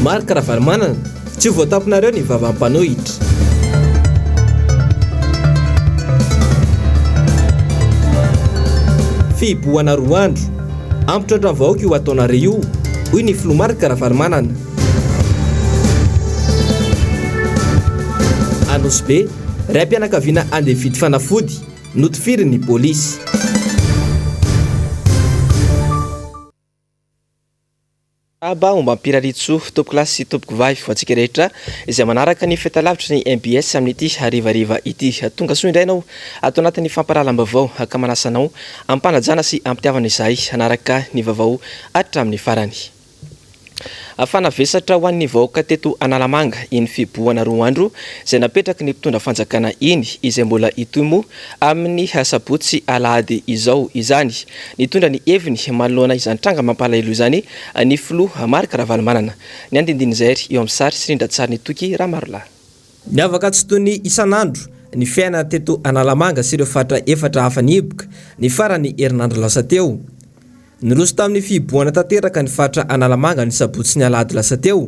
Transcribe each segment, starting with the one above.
Marc Ravalomanana, Tsy ho voatamponareo ny vavan'ny mpanohitra. Fihibohana roa andro. Hampitroatra ny vahoaka io ataonareo io, hoy ny filoha Marc Ravalomanana. Anosibe, Raim-pianakaviana handeha hividy fanafody, notifirin'ny polisy. Arahaba ombam-pirariantsoa tompokolahy sy tompokovavy ho antsika rehetra izay manaraka ny fahitalavitry ny mbs amin'ity harivariva ity. Tonga soa indray ianao ato anatin'ny fampahalalam-baovao ka manasa anao am-panajana sy am-pitiavana izahay hanaraka ny vaovao hatramin'ny farany. Fanavesatra ho an'ny vahoaka teto Analamanga iny fihibohana roa andro izay napetraky ny mpitondra fanjakana iny izay mbola hitohy moa amin'ny sabotsy sy alahady izao izany. Nitondra ny heviny manoloana izany tranga mampalahelo izany ny filoha Marc Ravalomanana. Ny andindinin'izay ary eo amin'ny sary sy rindran-tsarin'i Toky Ramarolahy. Niavaka tsy toy ny isan'andro ny fiainana teto Analamanga sy ireo faritra efatra hafa nihiboka ny faran'ny herinandro lasa teo. Niroso tamin'ny fihibohana tanteraka ny faritra Analamanga ny sabotsy sy ny alahady lasa teo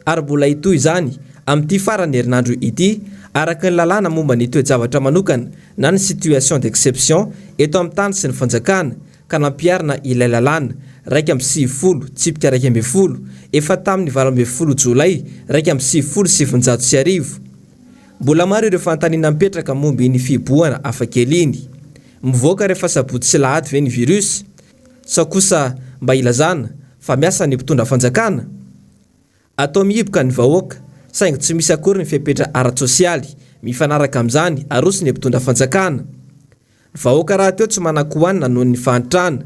ary mbola hitohy izany amin'ity faran'ny herinandro ity araka ny lalàna momba ny toe-javatra manokana na ny situation d'exception eto amin'ny tany sy ny fanjakana ka nampiharina ilay lalàna 91 tsipika 11 efa tamin'ny 18 jolay 1991. Mbola maro ireo fanontaniana mipetraka momba iny fihibohana hafakely iny. Mivoaka rehefa sabotsy sy lahady ve ny virus? Sao kosa mba ilazana fa miasa ny mpitondra fanjakana? Atao mihiboka ny vahoaka, saingy tsy misy akory ny fepetra ara-tsosialy mifanaraka amin'izany aroson'ny mpitondra fanjakana. Ny vahoaka rahateo tsy manan-kohanina noho ny fahantrana,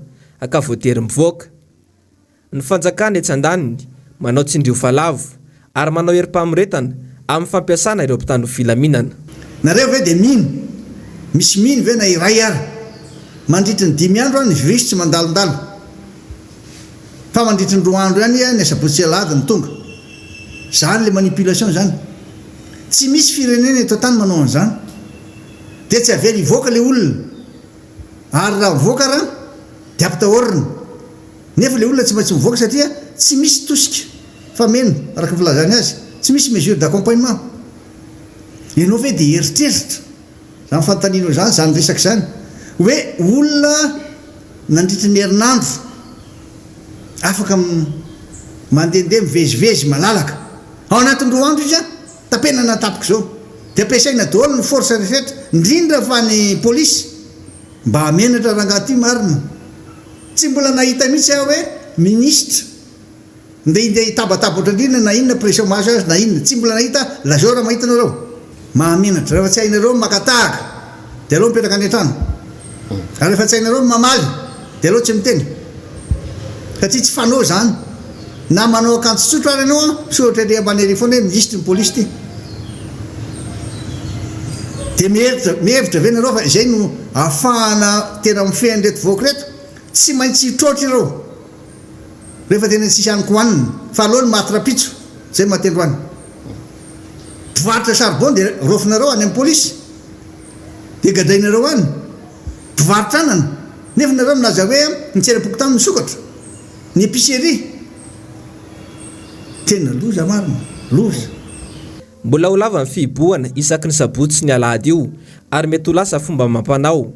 ka voatery mivoaka. Ny fanjakana etsy andaniny manao tsindrio fa lavo ary manao herim-pamoretana amin'ny fampiasana ireo mpitandro filaminana. Nareo ve dia mino? Misy mino ve na iray ary? Mandritry ny dimy andro ny virus tsy mandalondalo. Fa mandritry ny roa andro ihany ny asabotsy sy alahady no tonga. Zany le manipulation zany. Tsy misy firenena eto an-tany manao an'izany. Dia tsy avela hivoaka le olona. Ary raha mivoaka ara dia ampitahorina. Nefa ilay olona tsy maintsy mivoaka satria tsy misy tosika fameno araka ny filazany azy, tsy misy mesure d'accompagnement. Ianao ve dia hieritreritra izany fanontanianao izany, izany resaka izany, hoe olona nandritry ny herinandro afaka mandehandeha mivezivezy malalaka, ao anatin'ny roa andro izy an, tapenana tapaka izao, dia ampiasaina daholo ny force rehetra, indrindra fa ny polisy, mba menatra rangahy ity marina. Tsy mbola nahita mihitsy aho hoe minisitra ndeha hindeha hitabataba ohatran'inona na inona pression mahazo azy na inona. Tsy mbola nahita aho. Lazao raha mahita nareo. Mahamenatra. Rehefa tsy hainareo ny maka tahaka dia aleo mipetraka any an-trano. Ary rehefa tsy hainareo ny mamaly dia aleo tsy miteny. Satria tsy fanao izany. Na manao akanjo tsotra ary ianao an, misoratra ery ambany ery foana hoe minisitry ny polisy ity. Dia mihevitra mihevitra ve nareo fa izay no ahafahana tena mifehy an'ireto vahoaka ireto? Tsy maintsy hitroatra ireo rehefa tena tsisy hanin-kohanina fa aleo ny maty rapitso zay maty androany. Mpivarotra charbon dia raofinareo any amin'ny polisy dia gadrainareo any. Mpivarotra anana nefa nareo milaza hoe ny tsenam-pokontany misokatra. Ny épicerie. Tena loza marina, loza. Mbola ho lava ny fihibohana isaky ny sabotsy sy ny alahady io ary mety ho lasa fomba amam-panao.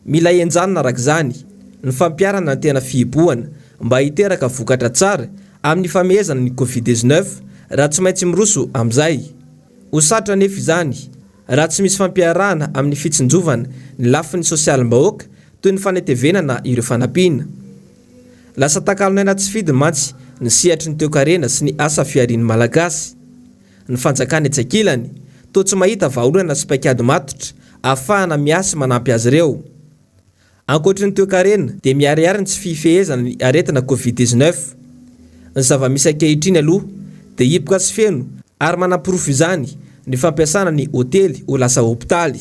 Mila henjanina araka izany ny fampiharana ny tena fihibohana mba hiteraka vokatra tsara amin'ny famehezana ny Covid 19 raha tsy maintsy miroso amin'izay. Ho sarotra anefa izany raha tsy misy fampiarahana amin'ny fitsinjovana ny lafiny sosialim-bahoaka toy ny fanetevenana ireo fanampiana. Lasa takalon'aina tsy fidiny mantsy ny sehatry ny toekarena sy ny asa fiharian'ny Malagasy. Ny fanjakana etsy ankilany, toa tsy mahita vahaolana sy paikady matotra ahafahana miahy sy manampy azy ireo. Ankoatry ny toekarena dia miharihary ny tsy fifehezana ny aretina Covid 19. Ny zava-misy ankehitriny aloha dia hipoka sy feno ary manaporofo izany ny fampiasana ny hotely ho lasa hopitaly.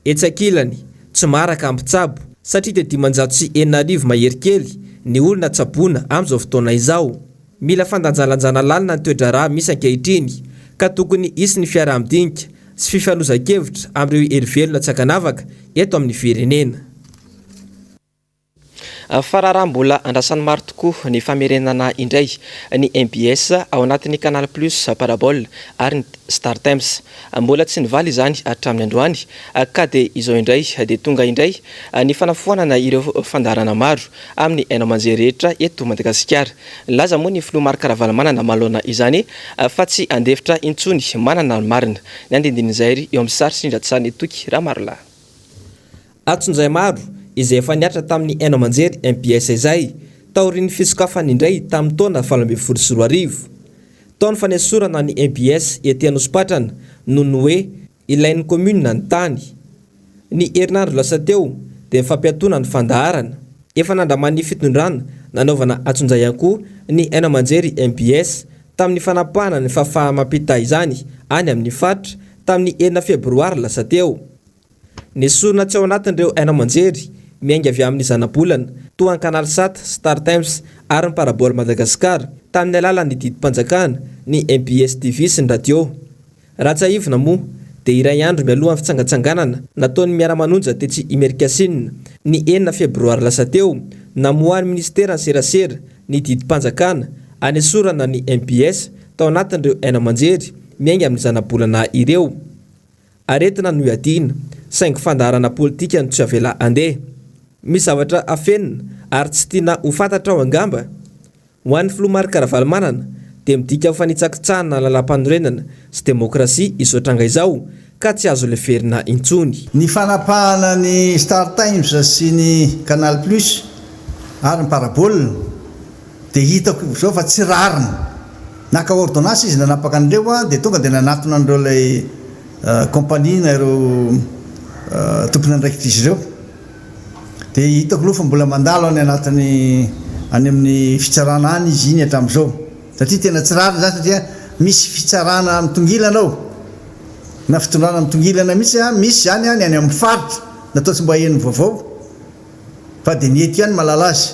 Etsy ankilany, tsy maharaka mpitsabo satria dia 6500 mahery kely ny olona tsaboina amin'izao fotoana izao. Mila fandanjalanjana lalina ny toe-draharaha misy ankehitriny ka tokony hisy ny fiaraha-midinika sy fifanozan-kevitra amin'ireo hery velona tsy ankanavaka eto amin'ny firenena. Fa raharaha mbola andrasan'ny maro tokoa ny famerenana indray ny mbs ao anatin'ny Canal Plus, Parabole ary ny Startimes. Mbola tsy nivaly izany hatramin'ny androany ka dia izao indray dia tonga indray ny fanafoanana ireo fandaharana maro amin'ny haino aman-jery rehetra eto Madagasikara. Nilaza moa ny filoha Marc Ravalomanana manoloana izany fa tsy handefitra intsony manana ny marina. Ny andindinin'izay eo amin'ny sary sy indra-tsary ny Toky Ramarolahy. Antsonjay maro izay efa nihatra tamin'ny haino aman-jery mbs izay taorian'ny fisokafany indray tamin'ny taona 2018. Tao ny fanesorana ny mbs ety Anosipatrana noho ny hoe ilain'ny commune ny tany. Ny herinandro lasa teo dia ny fampiatoana ny fandaharana. Efa nandraman'ny fitondrana nanaovana antsonjay ihany koa ny haino aman-jery mbs tamin'ny fanapahana ny fahafaha-mampita izany any amin'ny faritra tamin'ny enina febroary lasa teo. Nesorina tsy ao anatin'ireo haino aman-jery miainga avy amin'ny zanabolana, toa an'i Canalsat, Startimes ary ny Parabole Madagascar, tamin'ny alalan'ny didim-panjakana, ny mbs TV sy ny radio. Raha tsiahivina moa, dia iray andro mialohan'ny fitsangatsanganana nataon'ny Miara-manonja tetsy Imerinkasinina, ny enina febroary lasa teo, namoahan'ny minisiteran'ny serasera ny didim-panjakana hanesorana ny mbs tao anatin'ireo haino aman-jery miainga amin'ny zanabolana ireo. Aretina no iadiana, saingy fandaharana politika no tsy avela handeha. Misy zavatra afenina ary tsy tiana ho fantatra ao angamba? Ho an'ny filoha Marc Ravalomanana dia midika ho fanitsakitsahana ny lalàmpanorenana sy demokrasia izao tranga izao ka tsy azo leferina intsony. Ny fanapahana ny Star Times sy ny Canal Plus ary ny Parabole dia hitako izao fa tsy rariny. Naka ordonnance izy nanapaka an'ireo dia tonga dia nanatona an'ireo ilay compagnie na ireo tompon'andraikitr'izy ireo. Dia hitako aloha fa mbola mandalo any anatin'ny any amin'ny fitsarana any izy iny hatramin'izao. Satria tena tsy rariny izany satria misy fitsarana mitongilana ao na fitondrana mitongilana mihitsy, misy izany ny any amin'ny faritra natao tsy mba heno vaovao fa dia ny eto ihany mahalala azy.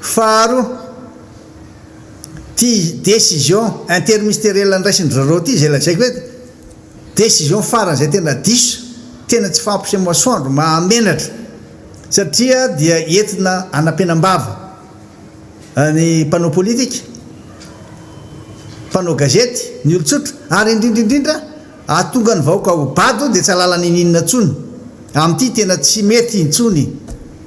Faharoa, ity décision interministérielle ndraisin-dry zareo ity izay lazaiko hoe décision faran'izay tena diso, tena tsy fampiseho masoandro, mahamenatra satria dia entina hanampenam-bava ny mpanao politika, mpanao gazety, ny olon-tsotra ary indrindra indrindra Hahatonga ny vahoaka ho bado dia tsy hahalala ninininona intsony. Amin'ity tena tsy mety intsony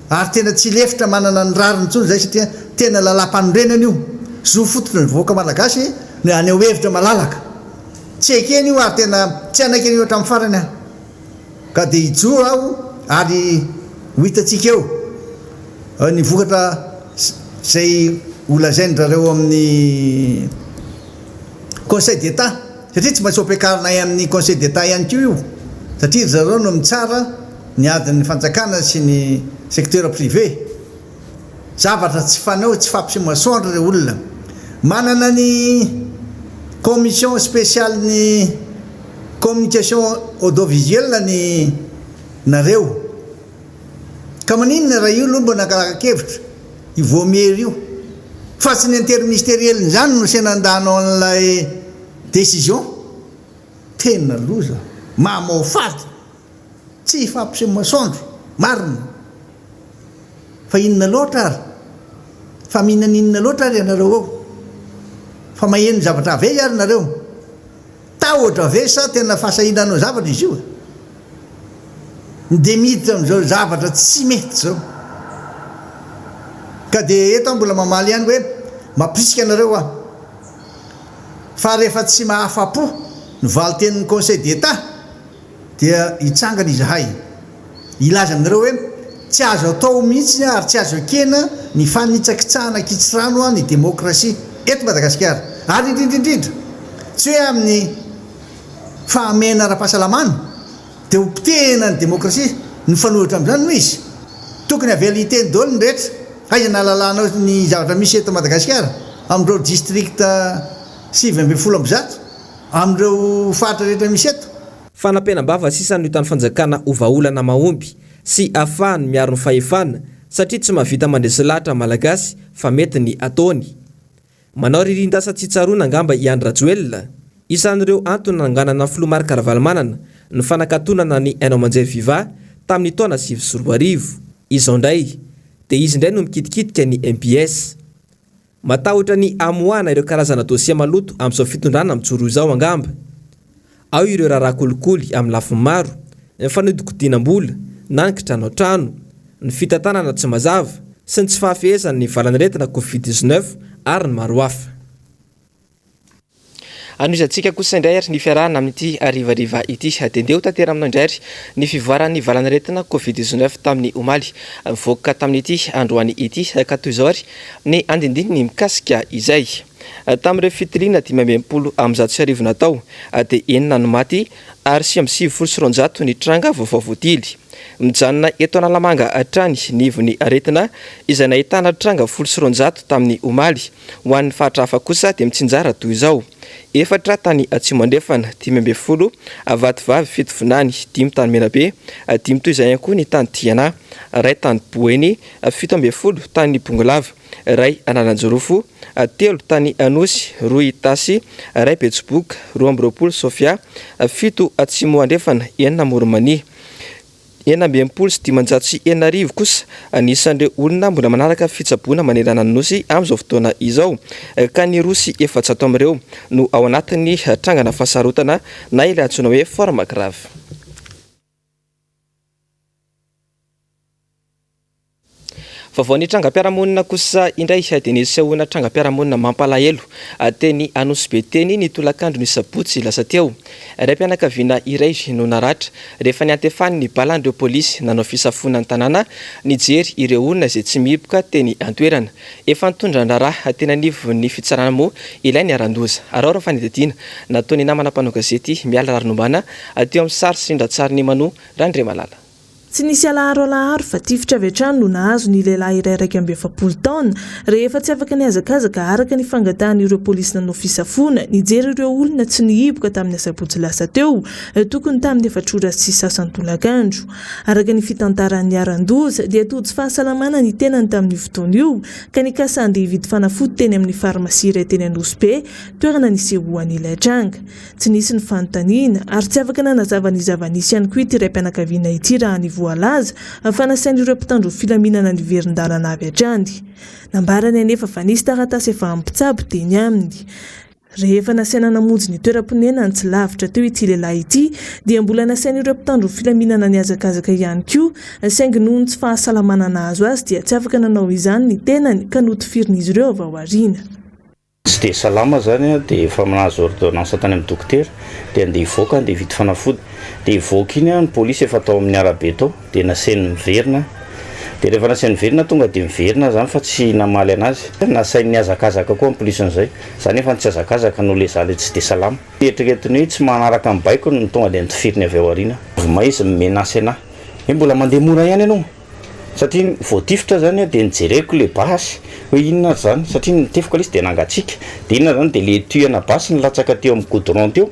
ary tena tsy lefitra manana ny rariny intsony izay satria tena lalàmpanorenana io. Zo fototry ny vahoaka malagasy ny haneho hevitra malalaka. Tsy ekena io ary tena tsy hanaiky an'io hatramin'ny farany aho. Ka dia hijoro aho ary ho hitantsika eo ny vokatra izay ho lazain-dRareo amin'ny Conseil d'Etat. Satria tsy maintsy ho ampiakarinay amin'ny Conseil d'Etat ihany koa io, satria ry zareo no mitsara ny adin'ny fanjakana sy ny secteur privé. Zavatra tsy fanao, tsy fampiseho masoandro ireo olona. Manana ny commission spéciale ny communication audiovisuelle ny nareo. Ka maninona raha io aloha mba nangalaka-kevitra, io vaomiera io, fa tsy ny interministeriel izany no se nandanao an'ilay décision? Tena loza, mamoafady, tsy hifampiseho masoandro, marina. Fa inona loatra ary? Fa mihinana inona loatra ary ianareo ao? Fa maheno zavatra avy aiza ary nareo? Tahotra ve sa tena fahasahiana hanao zavatra izy io e? Dia miditra amin'izao zavatra tsy mety izao. Ka dia eto aho mbola mamaly ihany hoe mampirisika anareo aho fa rehefa tsy mahafa-po ny valin-tenin'ny Conseil d'Etat dia hitsangana izahay hilaza aminareo hoe tsy azo atao mihitsy ary tsy azo ekena ny fanitsakitsahana an-kitsirano ny demokrasia eto Madagasikara ary indrindra indrindra tsy hoe amin'ny fahamehana ara-pahasalamana dia ho potehina ny demokrasia, ny mifanohitra amin'izany no izy. Tokony avela hiteny daholo ny rehetra, aiza no ahalalanao ny zavatra misy eto Madagasikara amin'ireo district 119? Amin'ireo faritra rehetra misy eto. Fanampenam-bava sisa no hitan'ny fanjakana ho vahaolana mahomby sy ahafahany miaro ny fahefana satria tsy mahavita mandresy lahatra ny Malagasy fa mety ny ataony. Manao ririn-dasa tsy tsaroana angamba i Andry Rajoelina? Isan'ireo antony nananganana ny filoha Marc Ravalomanana ny fanakatonana ny haino aman-jery Viva tamin'ny taona 2009. Izao indray. dia izy indray no mikitikitika ny mbs. Matahotra ny hamoahana ireo karazana dosie maloto amin'izao fitondrana mijoro izao angamba. Ao ireo raharaha kolikoly amin'ny lafiny maro, ny fanodikodinam-bola na ny kitranoantrano, ny fitantanana tsy mazava sy ny tsy fahafehezana ny valan'aretina Covid 19 ary ny maro hafa. Anohizantsika kosa indray ary ny fiarahana amin'ity harivariva ity. Dia ndeha ho tantera aminao indray ary ny fivoaran'ny valan'aretina Covid 19 tamin'ny omaly. Nivoaka tamin'ity androany ity ka toy izao ary ny andindininy mikasika izay. Tamin'ireo fitiliana 1165 natao dia enina no maty ary 299 ny tranga vaovao voatily. Mijanona eto Analamanga hatrany ny ivon'ny aretina izay nahitana tranga 210 tamin'ny omaly. Ho an'ny faritra hafa kosa dia mitsinjara toy izao, efatra tany Atsimo Andrefana, 15 Vatovavy Fitovinany, dimy tany Menabe, dimy toy izay ihany koa ny tany Diana, iray tany Boeny, 17 tany Bongolava, iray Analanjirofo, telo tany Anosy, roa Itasy, iray Betsiboka, 22 Sofia, fito Atsimo Andrefana, enina Amoron'i Mania. 6566 kosa ny isan'ireo olona mbola manaraka fitsaboana manerana ny Nosy amin'izao fotoana izao, ka ny 402 amin'ireo no ao anatin'ny trangana fahasarotana na ilay antsoina hoe forme grave. Vaovao nitrangam-piarahamonina kosa indray dia nisehoana trangam-piarahamonina mampalahelo teny Anosibe teny ny tolakandro ny sabotsy lasa teo. Raim-pianakaviana iray no naratra rehefa niantefan'ny balan'ireo polisy nanao fisafoana ny tanàna nijery ireo olona izay tsy mihiboka teny an-toerana. Efa nitondra ny raharaha teny anivon'ny fitsarana moa ilay niharan-doza. Araho ireo fanadihadiana nataon'ny namana mpanao gazety Mialy Raharinombana teo amin'ny sary sy rindran-tsarin'i Mano Randriamalala. Tsy nisy alaharo alaharo fa tifitra avy hatrany no nahazo ny lehilahy iray 41 taona rehefa tsy afaka nihazakazaka araka ny fangatahan'ireo polisy nanao fisafoana nijery ireo olona tsy nihiboka tamin'ny asabotsy lasa teo tokony tamin'ny efatra ora sy sasany tolakandro. Araka ny fitantaran'ny niharan-doza dia tojo fahasalamana ny tenany tamin'io fotoana io ka nikasa handeha hividy fanafody teny amin'ny farmasia iray teny Anosibe toerana nisehoan'ilay tranga. Tsy nisy ny fanontaniana ary tsy afaka nanazava ny zava-nisy ihany koa ity raim-pianakaviana ity raha ny voalaza fa nasain'ireo mpitandro filaminana niverin-dalana avy hatrany. Nambarany anefa fa nisy taratasy efa amin'ny mpitsabo teny aminy. Rehefa nasaina namonjy ny toeram-ponenany tsy lavitra teo ity lehilahy ity dia mbola nasain'ireo mpitandro filaminana nihazakazaka ihany koa saingy noho ny tsy fahasalamana nahazo azy dia tsy afaka nanao izany ny tenany ka notifirin'izy ireo avy ao aoriana. Tsy dia salama zany aho dia efa nahazo ordonnance tany amin'ny dokotera dia andeha hivoaka andeha hividy fanafody dia hivoaka iny aho ny polisy efa tao amin'ny arabe tao dia nasainy niverina aho dia rehefa nasainy niverina aho tonga dia niverina aho zany fa tsy namaly anazy nasainy nihazakazaka koa ny polisy an'izay za nefa tsy hazakazaka noho le za le tsy dia salama eritreretiny hoe tsy manaraka ny baikony no tonga dia notifiriny avy ao aoriana vao may izy mi-menace anahy hoe mbola mandeha mora ihany ianao Satria voatifitra zany aho de nijereko le basy hoe inona ary zany satria nitefoka le izy de nangatsiaka de inona zany de le étui ana basy nilatsaka teo amin'ny goudron teo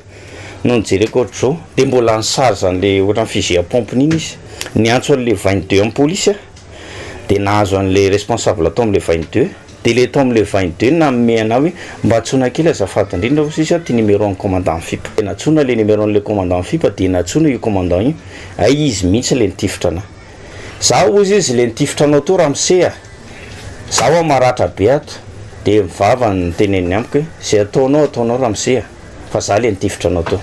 no nijereko ohatr'izao de mbola ni-charge an'le ohatran'ny fusil à pompe iny izy niantso an'le 22 amin'ny polisy aho de nahazo an'le responsable tao amin'le 22 de le tao amin'le 22 nanome anah hoe mba antsoina kely azafady indrindra hozy izy ty numéro an'ny commandant FIP de nantsoina le numéro an'le commandant FIP de nantsoina io commandant io hay izy mihitsy le nitifitra anah Zaho hozy izy le nitifitra anao teo ramose a! Zaho a maratra be ato de mivava ny teneniny amiko hoe zay ataonao ataonao ramose a! Fa za le nitifitra anao teo.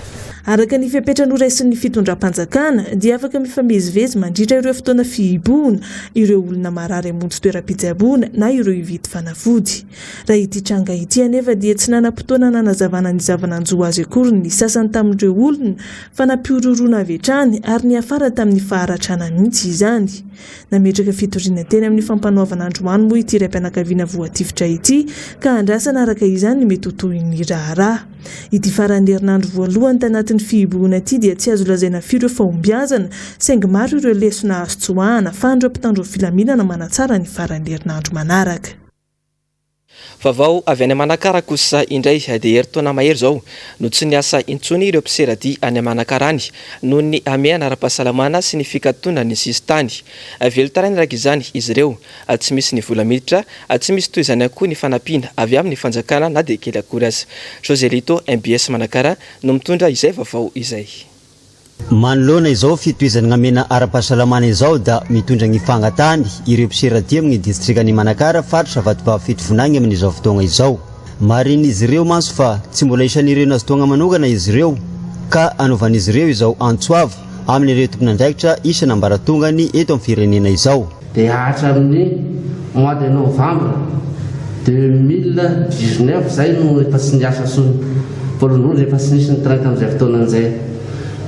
Araka ny fepetra noraisin'ny fitondram-panjakana dia afaka mifamezivezy mandritra ireo fotoana fihibohana ireo olona marary hamonjy toeram-pitsaboana na ireo hividy fanafody. Raha ity tranga ity anefa dia tsy nanam-potoana nanazavana ny zava-nanjo azy akory ny sasany tamin'ireo olona fa nampihorohoroana avy hatrany ary niafara tamin'ny faharatrana mihitsy izany. Nametraka fitoriana teny amin'ny fampanoavana androany moa ity raim-pianakaviana voatifitra ity ka andrasana araka izany ny mety ho tohin'ny raharaha. Ity faran'ny herinandro voalohany tanatin'ny fihibohana ity dia tsy azo lazaina firy hoe fahombiazana saingy maro ireo lesona azo tsoahana afahan'ireo mpitandro ny filaminana manatsara ny faran'ny herinandro manaraka. Vaovao avy any Manakara kosa indray dia herintaona mahery izao no tsy niasa intsony ireo mpiseradia any Manakara any noho ny hamehana ara-pahasalamana sy ny fikatonan'ny sisintany. Velon-taraina araka izany izy ireo. Tsy misy ny vola miditra, tsy misy toy izany ihany koa ny fanampiana avy amin'ny fanjakana na dia kely akory aza. Joselito, mbs Manakara no mitondra izay vaovao izay. Manoloana izao fitohizan'ny hamehana ara-pahasalamana izao da mitondra ny fangatahany ireo mpiseradia amin'ny distrikan'i Manakara, faritra Vatovavy Fitovinagny amin'izao fotoagna izao. Marihin'izy ireo mantsy fa tsy mbola isan'ireo nazotoagna manokana izy ireo ka anaovan'izy ireo izao antso avo amin'ireo tompon'andraikitra isan'ambaratongany eto amin'ny firenena izao. Dia hatramin'ny mois de novembre 2019 izay no efa tsy niasa intsony. Voalohany indrindra efa tsy nisy ny train tamin'izay fotoana izay.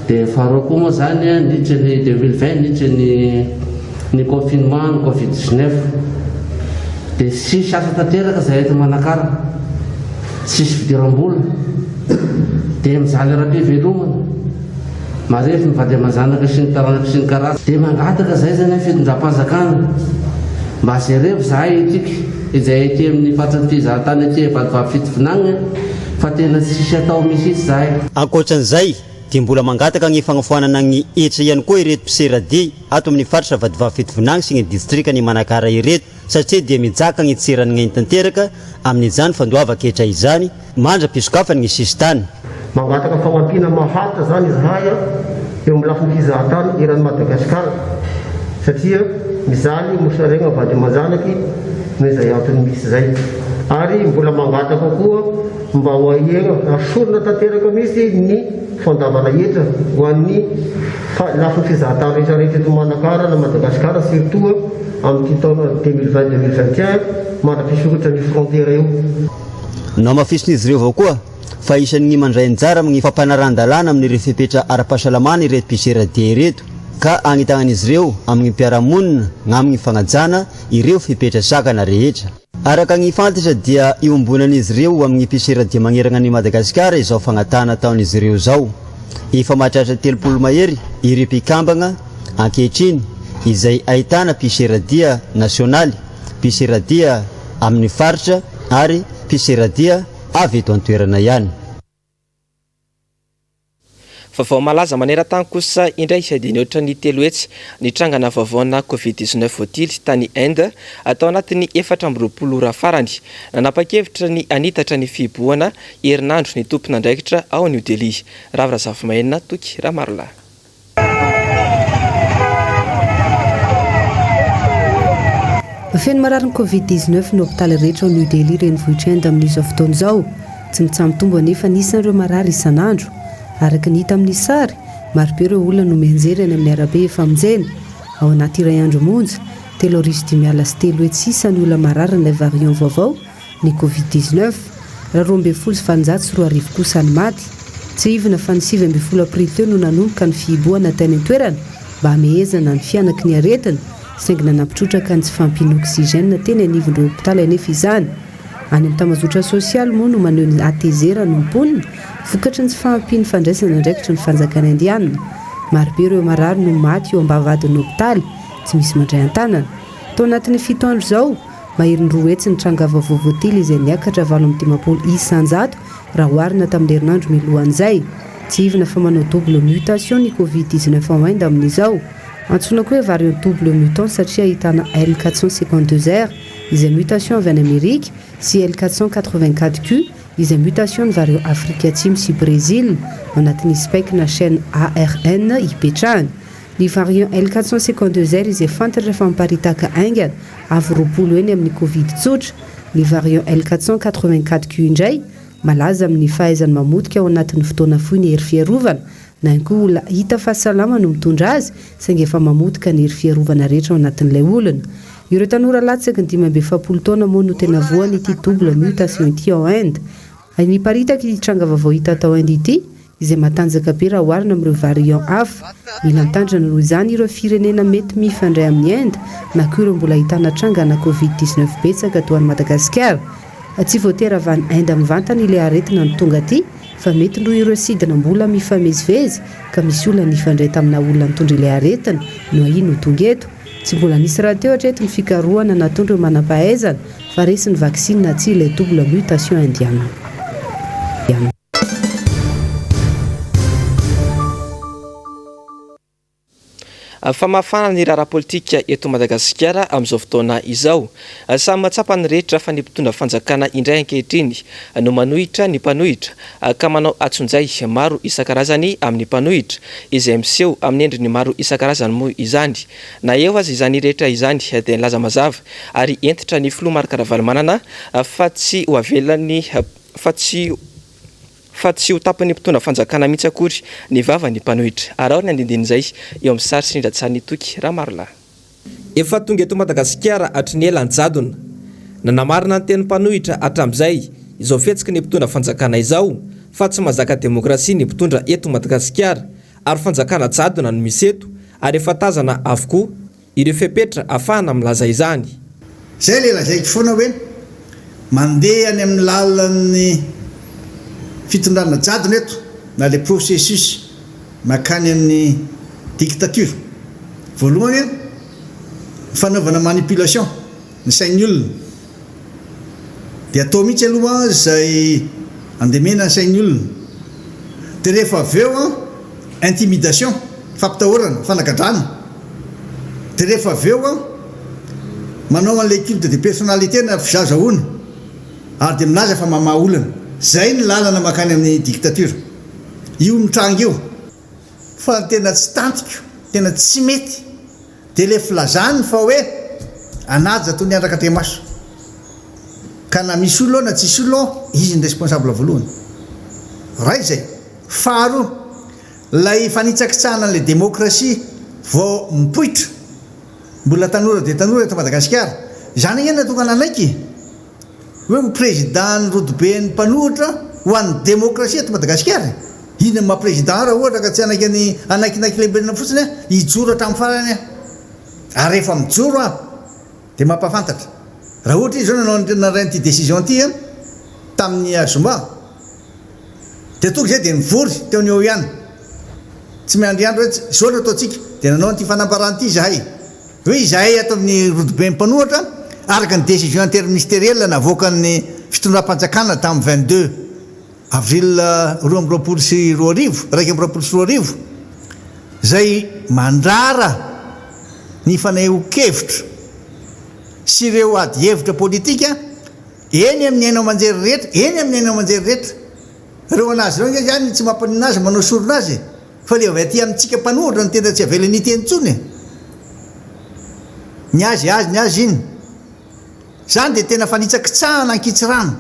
Dia faharoa koa moa izany niditra ny 2020 niditra ny ny confinement ny covid 19. Dia tsisy asa tanteraka izahay eto Manakara. Tsisy fidiram-bola. Dia mijaly ara-pivelomana. Marefo ny vady aman-janaka sy ny taranaka sy ny karazany. Dia mangataka izahay izany amin'ny fitondram-panjakana mba jerevo izahay etiky izay ety amin'ny fatran'ny fizahantany aty Vatovavy Fitovinagny fa tena tsisy atao mihitsy izahay. Ankoatran'izay dia mbola mangataka ny fagnafoanana ny hetra ihany koa ireto mpiseradia ato amin'ny faritra Vatovavy Fitovinagny sy ny distrikan'i Manakara ireto. satria dia mijaka ny tsy eran'ny ainy tanteraka amin'izany fandoavan-ketra izany mandra-pisokafany ny sisintany. Mangataka fanampiana maharitra izany izahay eo amin'ny lafiny fizahantany eran'i Madagasikara satria mijaly mosarena vady aman-janaky noho izay antony misy izay. Ary mbola mangataka koa mba ho ahena, asorina tanteraka mihitsy ny fandavana hetra ho an'ny lafiny fizahantany rehetra rehetra eto Manakara na Madagasikara surtout amin'ity taona 2020 2021 mandra-pisokatra ny frontière io. Nohamafisin'izy ireo avokoa fa isan'ny mandray anjara amin'ny fampanarahan-dalàna amin'ireo fepetra ara-pahasalamana ireto mpisera-dia ireto ka anitahan'izy ireo amin'ny mpiara-monina amin'ny fanajana ireo fepetra sakana rehetra. Araka ny fantatra dia iombonan'izy ireo amin'ny mpisera-dia manerana an'i Madagasikara izao fangatahana ataon'izy ireo izao. Efa mahatratra 30 mahery ireo mpikambana ankehitriny izay ahitana mpiseradia nasionaly, mpiseradia amin'ny faritra ary mpiseradia avy eto an-toerana ihany. Vaovao malaza maneran-tany kosa indray dia nihoatra ny 300 ny trangana vaovaona Covid 19 voatily tany Inde tao anatin'ny 24 ora farany. Nanapa-kevitra ny hanitatra ny fihibohana herinandro ny tompon'andraikitra ao New Delhi. Ravo Razafimahenina, Toky Ramarolahy. Feno mararin'ny Covid 19 ny hopitaly rehetra ao New Delhi, renivohitr'i Inde amin'izao fotoana izao. Tsy mitsaha-mitombo anefa ny isan'ireo marary isan'andro. Araka ny hita amin'ny sary, marobe ireo olona no mianjera eny amin'ny arabe efa-monjena. Ao anaty iray andro monja, 350 isa ny olona mararin'ilay variant vaovao, ny Covid 19, raha 2812 kosa ny maty. Tsiahivina fa ny 19 aprily teo no nanomboka ny fihibohana tany an-toerana mba hamehezana ny fihanaky ny aretina, saingy nanampy trotraka ny tsy fahampian'ny oxygène teny anivon'ireo hopitaly anefa izany. Any amin'ny tambajotra sosialy moa no maneho ny hatezerany ny mponina vokatry ny tsy fahampian'ny fandraisana andraikitry ny fanjakana indiana. Marobe ireo marary no maty eo am-bavahadin'ny hopitaly, tsy misy mandray an-tanana. Tao anatin'ny fito andro izao, Maherin'ny 200 ny tranga vaovao voatily izay niakatra 58% raha oharina tamin'ny herinandro mialohan'izay. Tsiahivina fa manao double mutation ny Covid 19 ao Inde amin'izao. Antsoina koa hoe variant double mutant satria ahitana L 452 R izay mutation avy any Amerika sy L 484 Q izay mutation ny variant Afrika Atsimo sy Brezila ao anatin'ny spike na chaîne ARN ipetrahany. Ny variant L 452 R izay fantatra fa miparitaka haingana, avo 20 heny amin'ny Covid tsotra. Ny variant L 484 Q indray, malaza amin'ny fahaizany mamotika ao anatin'ny fotoana fohy ny hery fiarovana, na ihany koa olona hita fa salama no mitondra azy, saingy efa mamotika ny hery fiarovana rehetra ao anatin'ilay olona. Ireo tanora latsaky ny 45 taona moa no tena voan'ity double mutation ity ao Inde. Hay niparitaka ity tranga vaovao hita tao Inde ity, izay matanjaka be raha oharina amin'ireo variant hafa. Mila mitandrina noho izany ireo firenena mety mifandray amin'i Inde na koa ireo mbola ahitana trangana Covid 19 betsaka toa an'i Madagasikara. Tsy voatery avy any Inde mivantana ilay aretina no tonga aty fa mety noho ireo sidina mbola mifamezivezy ka misy olona nifandray tamina olona nitondra ilay aretina no ahiana ho tonga eto. Tsy mbola nisy rahateo hatreto ny fikarohana nataon'ireo manam-pahaizana fa resin'ny vaksiny na tsia ilay double mutation indiana. Famafana ny raharaha politika eto Madagasikara amin'izao fotoana izao. Samy mahatsapa ny rehetra fa ny mpitondra fanjakana indray ankehitriny no manohitra ny mpanohitra ka manao atsonjay maro isan-karazany amin'ny mpanohitra, izay miseho amin'ny endriny maro isan-karazany moa izany. Na eo aza izany rehetra izany dia nilaza mazava ary hentitra ny filoha Marc Ravalomanana fa tsy ho avelan'ny fa tsy fa tsy ho tapon'ny mpitondra fanjakana mihitsy akory ny vavan'ny mpanohitra. Araho ny andindinin'izay eo amin'ny sary sy rindran-tsarin'i Toky Ramarolahy. Efa tonga eto Madagasikara hatry ny ela ny jadona. Nanamarina ny tenin'ny mpanohitra hatramin'izay izao fihetsiky ny mpitondra fanjakana izao fa tsy mahazaka demokrasia ny mpitondra eto Madagasikara ary fanjakana jadona no misy eto ary efa tazana avokoa ireo fepetra afahana milaza izany. Zay ilay lazaiko foana hoe mandeha any amin'ny lalan'ny fitondrana jadona eto na ilay processus mankany amin'ny dictature. Voalohany ny fanaovana manipulation ny sain'ny olona. Dia atao mihitsy aloha izay andemena ny sain'ny olona. Dia rehefa avy eo intimidation, fampitahorana, fanagadrana. Dia rehefa avy eo manao an'ilay culte de personnalité na fizahazahoana ary dia milaza fa mamaha olana. Izay ny lalana mankany amin'ny dictature. Io mitranga io. Fa ny tena tsy tantiko, tena tsy mety Dia ilay filazany fa hoe hanaja toy ny andrak'Andriamaso. Ka na misy olona ao na tsisy olona ao, izy ny responsable voalohany. Iray izay. Faharoa, ilay fanitsakitsahana an'ilay demokrasia vao mipoitra, mbola tanora dia tanora eto Madagasikara. Izany ange no nahatonga nanaiky e! Hoe ho président ny rodoben'ny mpanohitra ho an'ny démocratie eto Madagasikara e! Inona no maha président ahy raha ohatra ka tsy hanaiky ny hanaikinaiky lembenana fotsiny aho, hijoro hatramin'ny farany aho. Ary rehefa mijoro aho dia mampahafantatra. Raha ohatra izy izao nanao nandray an'ity décision ity an, tamin'ny zoma, dia tonga izay dia nivory teo no eo ihany. Tsy miandriandry hoe izao no ataontsika, dia nanao an'ity fanambarana ity izahay. Hoe izahay ato amin'ny Rodoben'ny mpanohatra, araka ny décision interministérielle navoakan'ny fitondram-panjakana tamin'ny 22 avril 2022, 2021, izay mandrara ny fanehoan-kevitra sy ireo adihevitra politika eny amin'ny haino aman-jery rehetra, eny amin'ny haino aman-jery rehetra. Ireo an'azy ireo ange izany tsy mampaninona azy manao sorona azy e! Fa le avy aty amintsika mpanohitra no tena tsy avelany hiteny intsony e! Ny azy azy ny azy iny. Zany dia tena fanitsakitsahana ankitsirano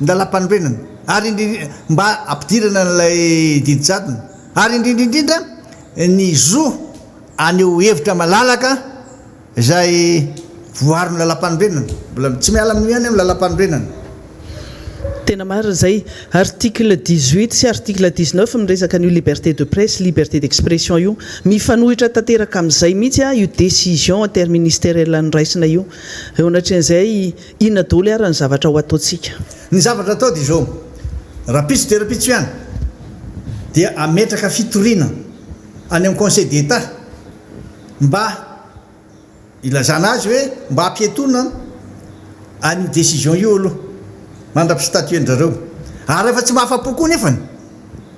ny lalampanorenana ary indrindra mba hampidirana an'ilay didy jadona ary indrindra indrindra ny zo haneho hevitra malalaka Izay voaron'ny lalampanorenana. Mbola tsy miala amin'io ihany amin'ny lalampanorenana. Tena marina izay. Article 18 sy article 19 miresaka an'io liberté de presse, liberté d'expression io. Mifanohitra tanteraka amin'izay mihitsy io décision interministérielle noraisina io. Eo anatrehan'izay, inona daholo ary ny zavatra ho ataontsika? Ny zavatra atao dia izao, rahampitso dia rahampitso ihany dia hametraka fitoriana any amin'ny conseil d'Etat mba ilazana azy hoe mba hampiatoana an'io décision io aloha mandra-pi-statuer-dry zareo. Ary rehefa tsy mahafa-po koa nefany,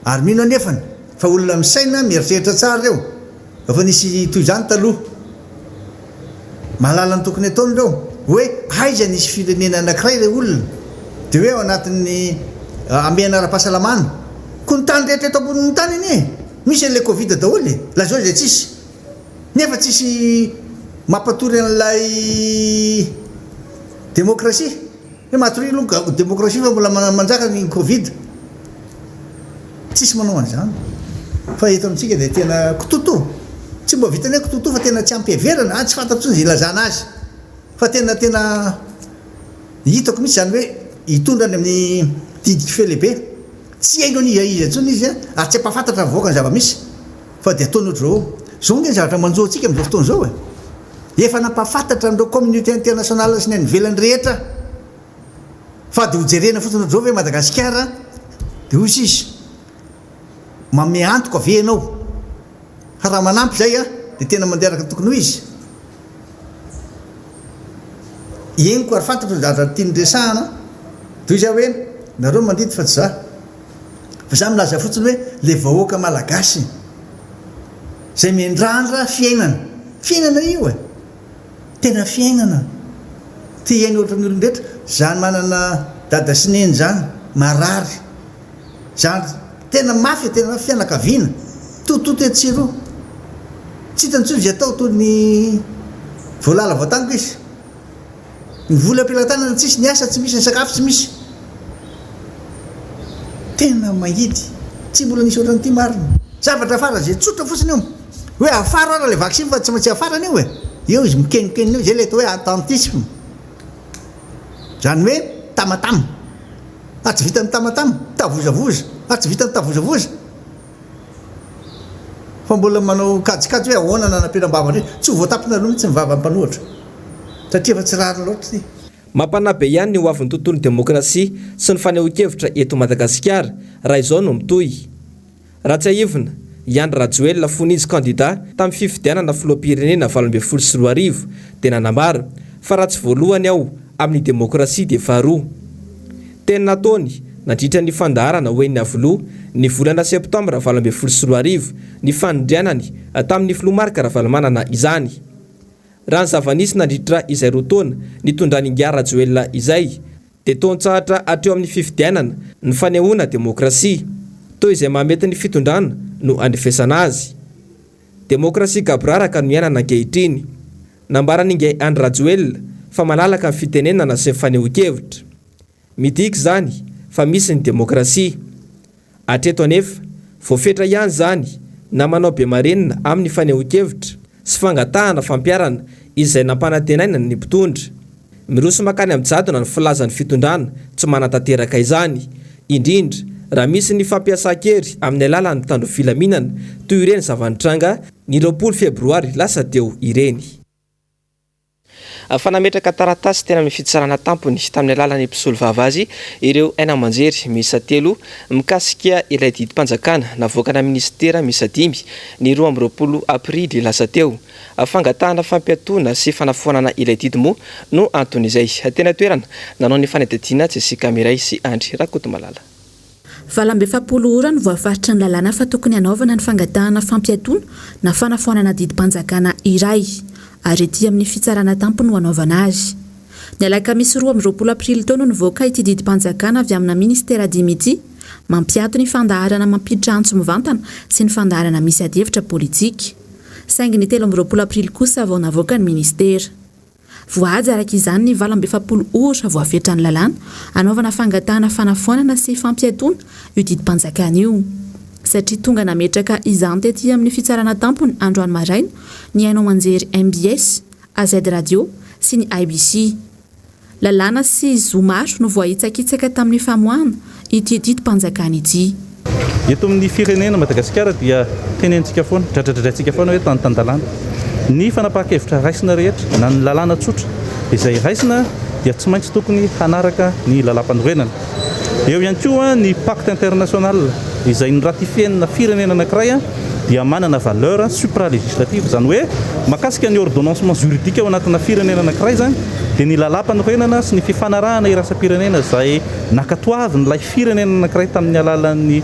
ary mino anefany fa olona misaina, mieritreritra tsara ireo, efa nisy toy izany taloha, mahalala ny tokony ataony ireo, hoe aiza nisy firenena anankiray ilay olona, dia hoe ao anatin'ny hamehana ara-pahasalamana, koa ny tany rehetra eto ambonin'ny tany anie misy an'ilay covid daholo e, lazao izay tsisy. Nefa tsisy mampatory an'ilay demokrasia. Hoe matoria aloha demokrasia fa mbola manjaka ny covid. Tsisy manao an'izany. Fa eto amintsika dia tena kitoto. Tsy mba vitan'ny hoe kitoto fa tena tsy ampiheverana, ah tsy fantatro intsony izay ilazana azy. Fa tena tena hitako mihitsy izany hoe hitondra any amin'ny didy kifehy lehibe. Tsy haino an'iza iza intsony izy ary tsy hampahafantatra ny vahoaka ny zava-misy. Fa dia ataony ohatr'izao. Izao ange ny zavatra manjo antsika amin'izao fotoana izao e. Efa nampahafantatra an'ireo communauté internationale sy ny any ivelany rehetra fa dia hojerena fotsiny ohatr'izao ve Madagasikara? Dia hoy sisa, manome antoka ve ianao fa raha manampy izay an, dia tena mandeha araka ny tokony ho izy? Henoko ary fantatro ny zavatra tiany resahana, dia hoy izy hoe, nareo mandidy fa tsy za. Fa za milaza fotsiny hoe le vahoaka malagasy zay miandrandra fiainana. Fiainana io e! Tena fiainana. Te hiaina ohatran'ny olon-drehetra. Zany manana dada sy neny zany, marary. Zany tena mafy e, tena mafy fianakaviana. Tototo etsy sy eroa. Tsy hitany intsony izay atao toy ny voalala voatango izy. Ny vola am-pelatanana tsisy, ny asa tsy misy, ny sakafo tsy misy. Tena mangidy. Tsy mbola nisy ohatran'ity marina. Zavatra faran'izay tsotra fotsiny io. Hoe afaro ara ilay vaksiny fa tsy maintsy afarana io e. Eo izy mikenokenona eo, izay ilay atao hoe attentisme. Izany hoe tamatama. Fa tsy vitan'ny tamatama, mitavozavoza. Fa tsy vitan'ny tavozavoza. Fa mbola manao kajikajy hoe ahoana nanampenam-bava indray. Tsy ho voatapina aloha mihitsy ny vavan'ny mpanohitra. Satria efa tsy rariny loatra ity. Mampanahy be ihany ny hoavin'ny tontolon'ny demokrasia sy ny fanehoan-kevitra eto Madagasikara raha izao no mitohy. Raha tsiahivina, i Andry Rajoelina fony izy kandida tamin'ny fifidianana filoham-pirenena 2018 dia nanambara fa raha tsy voalohany aho amin'ny demokrasia dia faharoa. Teny nataony nandritra ny fandaharana ho eny Iavoloha ny volana septambra 2018 ny fanindrianany tamin'ny filoha Marc Ravalomanana izany. Raha ny zava-nisy nandritra izay roa taona nitondran'ingahy Rajoelina izay dia toa nitsahatra hatreo amin'ny fifidianana ny fanehoana demokrasia. Toa izay mahamety ny fitondrana no andrefesana azy. Demokrasia gaboraraka no iainana ankehitriny. Nambaran'ingahy Andry Rajoelina fa malalaka ny fitenenana sy ny fanehoan-kevitra. Midika izany fa misy ny demokrasia. Hatreto anefa, voafetra ihany izany na manao bemarenina amin'ny fanehoan-kevitra sy fangatahana fampiharana izay nampanantenaina ny mpitondra. Miroso mankany amin'ny jadona ny filazan'ny fitondrana tsy manatanteraka izany, indrindra raha misy ny fampiasan-kery amin'ny alalan'ny mpitandro filaminana toy ireny zava-nitranga ny 20 febroary lasa teo ireny. Fa nametraka taratasy teny amin'ny fitsarana tampony tamin'ny alalan'ny mpisolovava azy ireo haino aman-jery miisa telo mikasika ilay didim-panjakana navoakana minisitera miisa dimy ny 22 aprily lasa teo. Fangatahana fampiatoana sy fanafoanana ilay didy moa no anton'izay. Teny an-toerana, nanao ny fanadihadiana Jessica Miray sy Andry Rakotomalala. 48 ora no voafaritry ny lalàna fa tokony hanaovana ny fangatahana fampiatoana na fanafoanana didim-panjakana iray, ary ety amin'ny fitsarana tampony no hanaovana azy. Ny alakamisy 22 aprily teo no nivoaka ity didim-panjakana avy amina minisitera dimy ity, mampiato ny fandaharana mampiditra antso mivantana sy ny fandaharana misy adihevitra politika. Saingy ny 23 aprily kosa vao navoaka ny minisitera. Voahaja araka izany ny 48 ora voafetran'ny lalàna hanaovana fangatahana fanafoanana sy fampiatoana io didim-panjakana io. Satria tonga nametraka izany tety amin'ny fitsarana tampony androany maraina ny haino aman-jery mbs, AZ Radio sy ny IBC. Lalàna sy zo maro no voahitsakitsaka tamin'ny famoahana ity didim-panjakana ity. Eto amin'ny firenena Madagasikara dia tenenintsika foana, dradradradraintsika foana hoe tany tan-dalàna. Ny fanapahan-kevitra raisina rehetra na ny lalàna tsotra izay raisina dia tsy maintsy tokony hanaraka ny lalàmpanorenana. Eo ihany koa ny pacte international izay noratifienina firenena anankiray dia manana valeur supra-législative, izany hoe mahakasika ny ordonnancement juridique ao anatina firenena anankiray izany dia ny lalàmpanorenana sy ny fifanarahana iraisam-pirenena izay nankatoavin'ilay firenena anankiray tamin'ny alalan'ny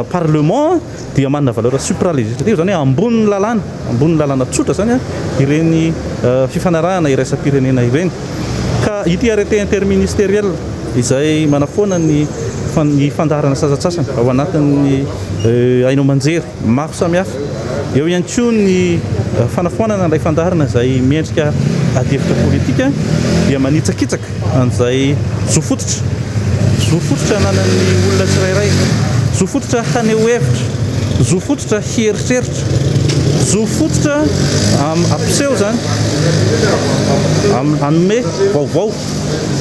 parlement dia manana valeur supra-législative, izany hoe ambonin'ny lalàna, ambonin'ny lalàna tsotra izany ireny fifanarahana iraisam-pirenena ireny. Ka ity arrêté interministériel izay manafoana ny ny fandaharana sasantsasany ao anatin'ny haino aman-jery maro samihafa. Eo ihany koa ny fanafoanana ilay fandaharana izay miendrika adihevitra politika dia manitsakitsaka an'izay zo fototra, zo fototra ananan'ny olona tsirairay, zo fototra haneho hevitra, zo fototra hieritreritra, zo fototra hampiseho izany, hanome vaovao,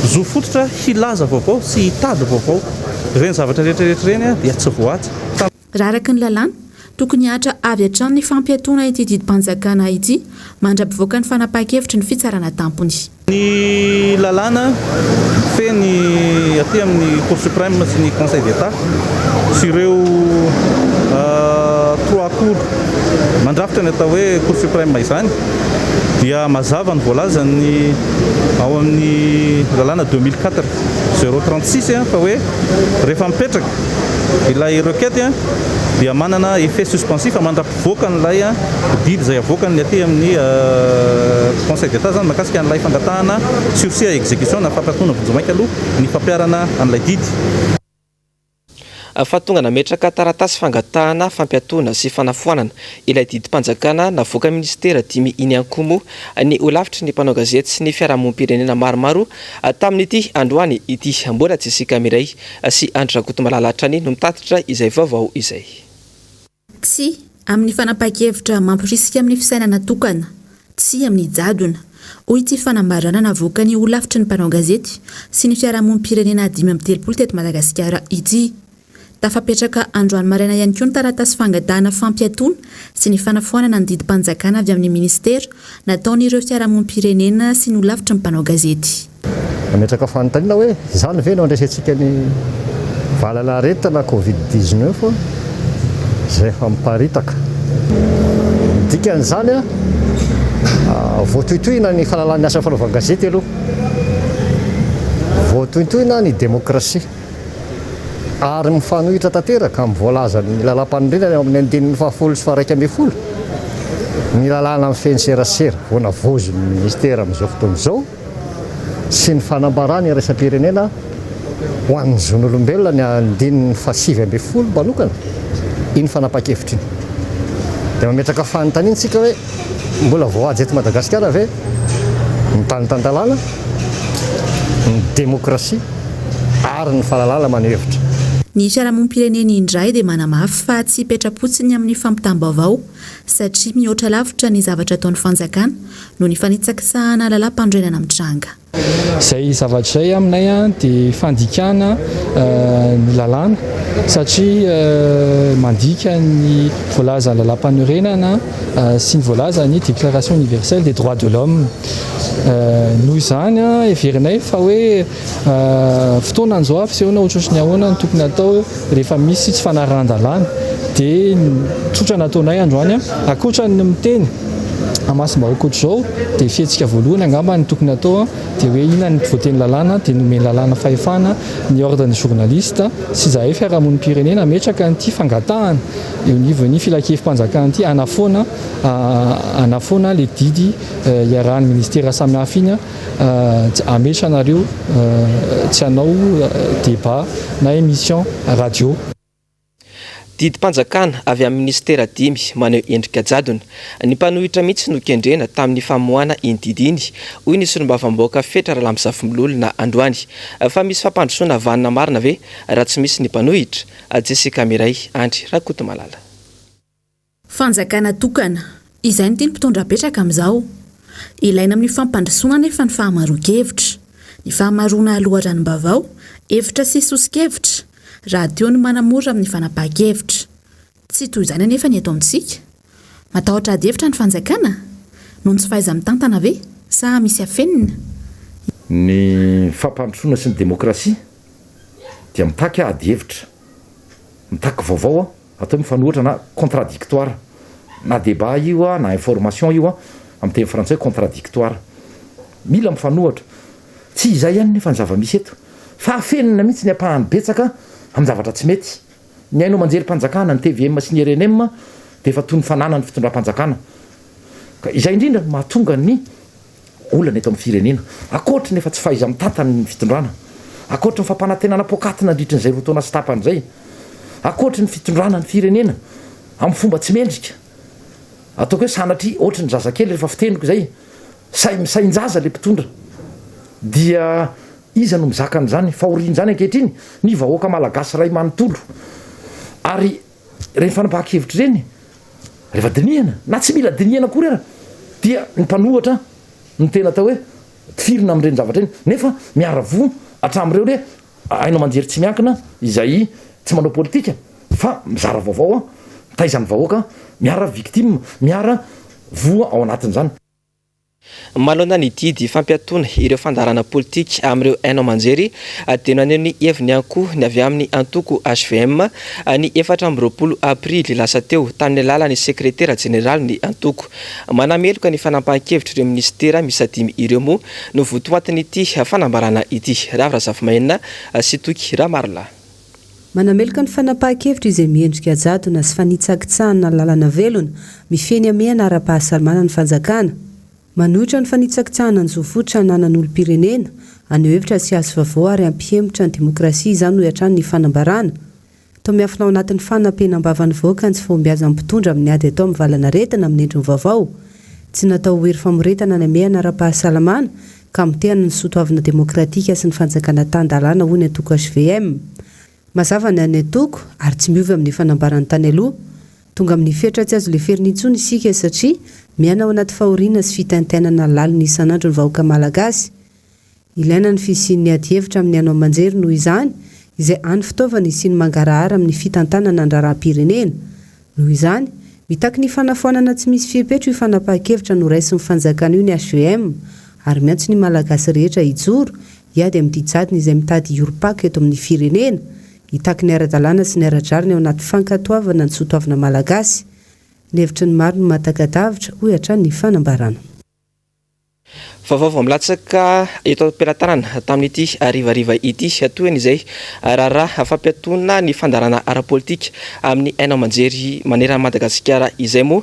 zo fototra hilaza vaovao sy hitady vaovao. Ireny zavatra rehetra rehetra ireny dia tsy voahaja. Raha araka ny lalàna, tokony hihatra avy hatrany ny fampiatoana ity didim-panjakana ity mandra-pivoaka ny fanapahan-kevitry ny fitsarana tampony. Ny lalàna mifehy ny aty amin'ny Cour suprême sy ny Conseil d'Etat sy ireo trois cours mandrafitra ny atao hoe Cour suprême izany dia mazava ny voalazan'ny ao amin'ny lalàna 2004 036 fa hoe rehefa mipetraka. Ilay requête dia manana effet suspensif mandra-pivoakan'ilay didy izay avoakan'ny aty amin'ny Conseil d'Etat izany mahakasika an'ilay fangatahana sursis à exécution na fampihatoana vonjimaika aloha ny fampiharana an'ilay didy. Fa tonga nametraka taratasy fangatahana fampiatoana sy fanafoanana ilay didim-panjakana navoakan'ny minisitera dimy iny ihany koa moa ny holafitry ny mpanao gazety sy ny fiarahamonim-pirenena maromaro tamin'ity androany ity. Mbola Jessica Mireille sy Andry Rakotomalala hatrany no mitatitra izay vaovao izay. Tsia amin'ny fanapahan-kevitra mamporisika amin'ny fisainana tokana, tsia amin'ny jadona, hoy ity fanambarana navoakan'ny holafitry ny mpanao gazety sy ny fiarahamonim-pirenena 35 teto Madagasikara ity. Tafapetraka androany maraina ihany koa ny taratasy fangatahana fampiatoana sy ny fanafoanana ny didim-panjakana avy amin'ny minisitera nataon'ireo fiarahamonim-pirenena sy ny holafitry ny mpanao gazety. Nametraka fanontaniana hoe, izany ve no handresentsika ny valanaretina Covid 19 izay efa miparitaka? Ny dikan'izany, voatohitohina ny fahalalan'ny asa fanaovan-gazety aloha, voatohintohina ny demokrasia ary mifanohitra tanteraka amin'ny voalazan'ny lalàmpanorenana eo amin'ny andininy fahafolo sy faha-11 ny lalàna mifehy ny serasera vao navaozin'ny minisitera amin'izao fotoana izao. sy ny fanambarana iraisam-pirenena ho an'ny zon'olombelona ny andininy faha-19 manokana iny fanapahan-kevitra iny. Dia mametraka fanontaniana isika hoe mbola voahaja eto Madagasikara ve ny tany tan-dalàna, ny demokrasia ary ny fahalalana maneho hevitra? Ny fiarahamonim-pirenena indray dia manamafy fa tsy hipetra-potsiny amin'ny fampitam-baovao satria mihoatra lavitra ny zavatra ataon'ny fanjakana noho ny fanitsakitsahana lalàmpanorenana mitranga. Izay zavatra izay aminay dia fandikana ny lalàna satria mandika ny voalazan'ny lalàmpanorenana sy ny voalazan'ny Déclaration universelle des droits de l'homme. Noho izany heverinay fa hoe fotoana izao hampisehoana ohatrohatry ny ahoana no tokony hatao rehefa misy tsy fanarahan-dalàna dia tsotra nataonay androany ankoatra ny miteny amasom-bahoaka ohatr'izao dia fihetsika voalohany angamba ny tokony hatao dia hoe inona ny voatenin'ny lalàna dia nomen'ny lalàna fahefana ny ordre ny journaliste sy izahay fiarahamonim-pirenena hametraka an'ity fangatahana eo anivon'ny filankevi-panjakana ity hanafoana hanafoana ilay didy iarahan'ny ministera samihafa iny hametra anareo tsy hanao débat na émission radio. Didim-panjakana avy amin'ny minisitera dimy maneho endrika jadona. Ny mpanohitra mihitsy no kendrena tamin'ny famoahana iny didy iny, hoy ny solombavambahoaka Fetra Ralambozafimololona androany. Fa misy fampandrosoana vanona marina ve raha tsy misy ny mpanohitra? Jessica Miray Andry Rakotomalala. Fanjakana tokana. Izay no tian'ny mpitondra apetraka amin'izao. Ilaina amin'ny fampandrosoana anefa ny fahamaroan-kevitra. Ny fahamaroana loharanom-baovao, hevitra sy soso-kevitra, rahateo no manamora amin'ny fanapahan-kevitra. Tsy toy izany anefa ny eto amintsika. Matahotra ady hevitra ny fanjakana? Noho ny tsy fahaiza-mitantana ve? Sa misy afenina? Ny fampandrosoana sy ny demokrasia dia mitaky ady hevitra, mitaky vaovao atao hoe mifanohitra na contradictoire, na débat io na information io amin'ny teny frantsay contradictoire, mila mifanohitra. Tsy izay ihany nefa ny zava-misy eto fa afenina mihitsy ny ampahany betsaka amin'ny zavatra tsy mety. Ny haino aman-jerim-panjakana, ny tvm sy ny rnm dia efa toy ny fananan'ny fitondram-panjakana. Ka izay indrindra no mahatonga ny olana eto amin'ny firenena. Ankoatry ny efa tsy fahaiza-mitantana ny fitondrana, ankoatry ny fampanantenana poakaty nandritry ny izay roa taona sy tapany izay, ankoatry ny fitondrana ny firenena amin'ny fomba tsy mendrika, ataoko hoe sanatria ohatry ny zazakely rehefa fiteniko izay, Say misain-jaza le mpitondra dia iza no mizaka an'izany fahoriana izany ankehitriny? Ny vahoaka malagasy iray manontolo. Ary ireny fanapahan-kevitra ireny rehefa dinihana na tsy mila dinihana akory ara dia ny mpanohatra no tena atao hoe tifirina amin'ireny zavatra ireny nefa miara-voa hatramin'ireo hoe haino aman-jery tsy miankina izay tsy manao politika fa mizara vaovao mitaiza ny vahoaka miara victime miara voa ao anatin'izany. Manoloana ny didy fampiatoana ireo fandaharana politika amin'ireo haino aman-jery dia naneho ny heviny ihany koa ny avy amin'ny antoko hvm ny 24 aprily lasa teo tamin'ny alalan'ny sekretera jeneralin'ny antoko. Manameloka ny fanapahan-kevitr'ireo minisitera miisa dimy ireo moa no votoatin'ity fanambarana ity. Ravo Razafimahenina sy Toky Ramarolahy. Manameloka ny fanapahan-kevitra izay miendrika jadona sy fanitsakitsahana ny lalana velona mifehy ny hamehana ara-pahasalamana ny fanjakana. Manohitra ny fanitsakitsahana ny zo fototra ananan'olom-pirenena, haneho hevitra sy hahazo vaovao ary hampihemotra ny demokrasia izany hoy hatrany ny fanambarana. Toa miafina ao anatin'ny fanampenam-bava ny vahoaka ny tsy fahombiazan'ny mpitondra amin'ny ady atao amin'ny valan'aretina amin'ny endriny vaovao. Tsy natao ho hery famoretana ny hamehana ara-pahasalamana ka hamotehana ny soatoavina demokratika sy ny fanjakana tan-dalàna hoy ny antoko hvm. Mazava ny an'ny antoko ary tsy miova amin'ny efa nambarany tany aloha. Tonga amin'ny fetra tsy azo leferina intsony isika satria miaina ao anaty fahoriana sy fitaintainana lalina isan'andro ny vahoaka malagasy. Ilaina ny fisian'ny adihevitra amin'ny haino aman-jery noho izany, izay hany fitaovana hisian'ny mangarahara amin'ny fitantanana ny raharaham-pirenena. Noho izany, mitaky ny fanafoanana tsy misy fepetra io fanapahan-kevitra noraisin'ny fanjakana io ny hvm ary miantso ny Malagasy rehetra hijoro hiady amin'ity jadona izay mitady hiorim-paka eto amin'ny firenena, hitaky ny ara-dalàna sy ny ara-drariny ao anaty fankatoavana ny soatoavina malagasy. Ny hevitry ny maro no mahataka-davitra, hoy hatrany ny fanambarana. Vaovao vao milatsaka eto am-pelatanana tamin'ity harivariva ity, tohin'izay raharaha fampiatoana ny fandaharana ara-politika amin'ny haino aman-jery manerana an'i Madagasikara izay moa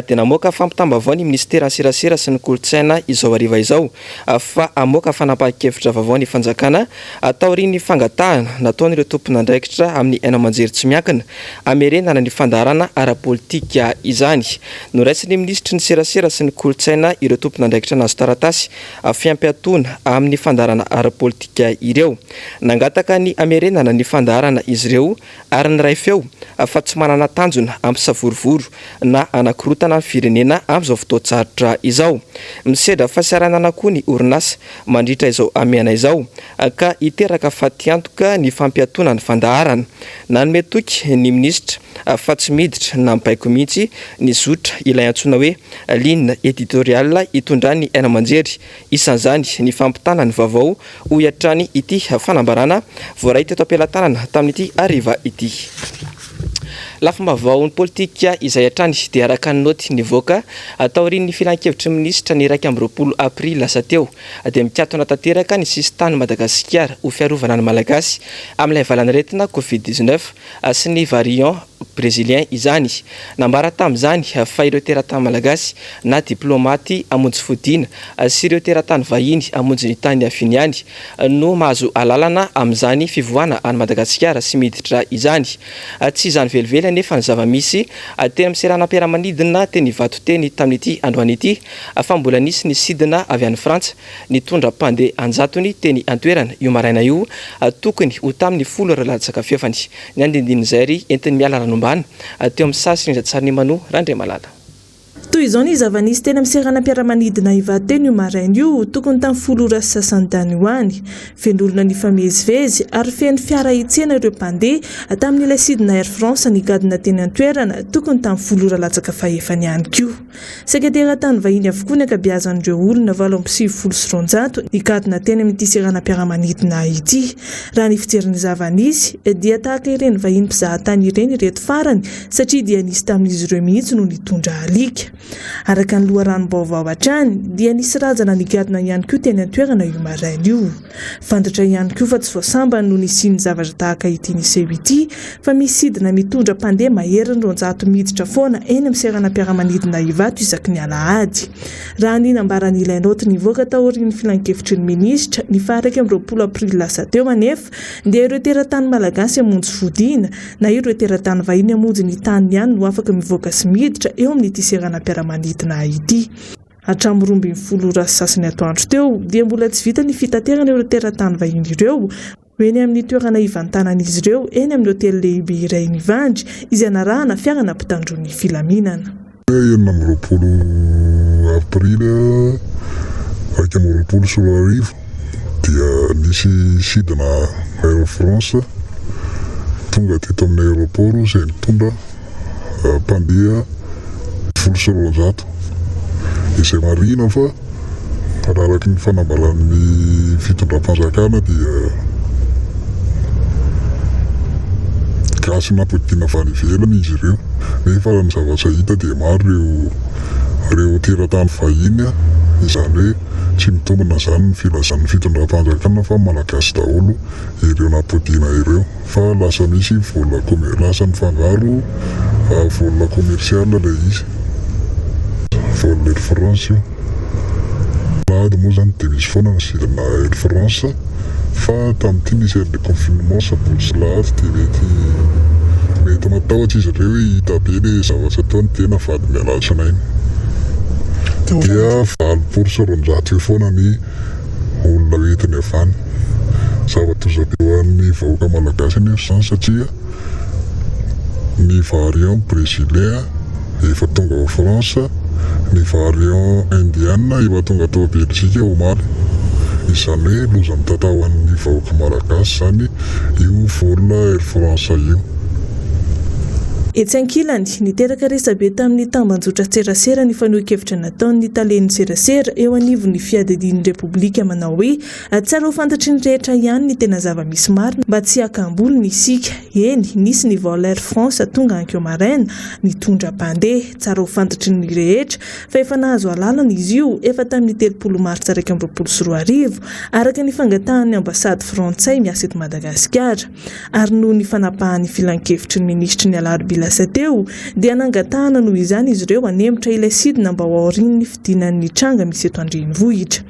dia namoaka fampitam-baovao ny minisiteran'ny serasera sy ny kolontsaina izao hariva izao fa hamoaka fanapahan-kevitra vaovao ny fanjakana taorian'ny fangatahana nataon'ireo tompon'andraikitra amin'ny haino aman-jery tsy miankina hamerenana ny fandaharana ara-politika izany. Noraisin'ny minisitry ny serasera sy ny kolontsaina ireo tompon'andraikitra nahazo taratasy fiampiatoana amin'ny fandaharana ara-politika ireo. Nangataka ny hamerenana ny fandaharana izy ireo ary niray feo fa tsy manana tanjona hampisavorovoro na hanakorotana ny firenena amin'izao fotoan-tsarotra izao. Misedra fahasahiranana koa ny orinasa mandritra izao hamehana izao ka hiteraka fatiantoka ny fampiatoana ny fandaharana. Nanome toky ny minisitra fa tsy miditra na mibaiko mihitsy ny zotra ilay antsoina hoe ligne éditoriale itondran'ny haino aman-jery, isan'izany ny fampitana ny vaovao, hoy hatrany ity fanambarana voaray teto am-pelatanana tamin'ity hariva ity. Lafim-baovaon'ny politika izay hatrany dia araka ny naoty nivoaka taorian'ny filankevitry ny minisitra ny 21 aprily lasa teo dia mikatona tanteraka ny sisintanin'i Madagasikara ho fiarovana ny Malagasy amin'ilay valanaretina Covid 19 sy ny variant brésilien izany. Nambara tamin'izany fa ireo teratany malagasy na diplaomaty hamonjy fodiana sy ireo teratany vahiny hamonjy ny tany niaviany ihany no mahazo alalana amin'izany fivoahana an'i Madagasikara sy miditra izany. Tsy izany velively anefa ny zava-misy teny amin'ny seranam-piaramanidina teny Ivato teny tamin'ity androany ity fa mbola nisy ny sidina avy any Frantsa nitondra mpandeha an-jatony teny an-toerana io maraina io, tokony ho tamin'ny folo ora latsaka fahefany. Ny andindinin'izay ry entin'i Miala Ranombana teo amin'ny saha sy rindran-tsarin'i Mano Randriamalala. Toy izao ny zava-nisy teny amin'ny seranam-piaramanidina Ivato teny io maraina io, tokony tamin'ny folo ora sy sasany tany ho any. Feno olona nifamezivezy ary feno fiara hitsena ireo mpandeha tamin'ilay sidina Air France nigadona teny an-toerana, tokony tamin'ny folo ora latsaka fahefany ihany koa. Saika teratany vahiny avokoa ny ankabeazan'ireo olona 298 nigadona teny amin'ity seranam-piaramanidina ity. Raha ny fijery ny zava-nisy dia tahaka ireny vahiny mpizahatany ireny ireto farany satria dia nisy tamin'izy ireo mihitsy no nitondra alika. Araka ny loharanom-baovao hatrany dia nisy razana nigadona ihany koa teny an-toerana io maraina io. Fantatra ihany koa fa tsy vao sambany no nisian'ny zavatra tahaka ity niseho ity fa misy sidina mitondra mpandeha maherin'ny 200 miditra foana eny amin'ny seranam-piaramanidina Ivato isaky ny alahady. Raha ny nambaran'ilay naoty nivoaka taorian'ny filankevitry ny minisitra ny faha 21 aprily lasa teo anefa dia ireo teratany malagasy hamonjy fodiana na ireo teratany vahiny hamonjy ny taniny ihany no afaka mivoaka sy miditra eo amin'ity seranam-piaramanidina ity. Hatramin'ny 12 ora sy sasany atoandro teo dia mbola tsy vita ny fitaterana ireo teratany vahiny ireo ho eny amin'ny toerana hivantanan'izy ireo eny amin'ny hotely lehibe iray eny Ivandry izay narahana fiarana mpitandro ny filaminana. 26 aprily 2021 dia nisy sidina Air France tonga teto amin'ny aéroport izay nitondra mpandeha 210 izay marihina fa raha araka ny fanambaran'ny fitondram-panjakana dia gasy nampodiana avy any ivelany izy ireo nefa raha ny zavatra hita dia maro ireo ireo teratany vahiny izany hoe. Tsy mitombina izany ny filazan'ny fitondram-panjakana fa Malagasy daholo ireo nampodiana ireo fa lasa misy vol lasa mifangaro vol commercial ilay izy. Vol Air France io. Alahady moa izany dia misy foana ny sidina Air France fa tamin'ity nisy an'ilay confinement sabotsy sy alahady dia mety mety matahotra izy ireo hoe hita be ilay zavatra ataony dia navadiny alatsinainy. Dia 280 eo foana ny olona hoentiny avy any. Zava-doza be ho an'ny vahoaka malagasy anefa izany satria ny variant brésilien efa tonga ao France, ny variant indiana efa tonga tao Belgique omaly. Izany hoe loza mitatao ho an'ny vahoaka malagasy izany io vol Air France io. Etsy ankilany, niteraka resabe tamin'ny tambanjotran-tserasera ny fanehoan-kevitra nataon'ny talen'ny serasera eo anivon'ny fiadidian'ny Repoblika manao hoe tsara ho fantatry ny rehetra ihany ny tena zava-misy marina mba tsy haka am-bolony isika. Eny, nisy ny vol Air France tonga ankeo maraina nitondra mpandeha. Tsara ho fantatry ny rehetra fa efa nahazo alalana izy io efa tamin'ny 30 martsa 2021 araka ny fangatahan'ny ambasady frantsay miasa eto Madagasikara. Ary noho ny fanapahan'ny filankevitry ny minisitry ny alarobia lasa teo dia nangatahana noho izany izy ireo hanemotra ilay sidina mba ho aorian'ny fidinan'ny tranga misy eto an-drenivohitra.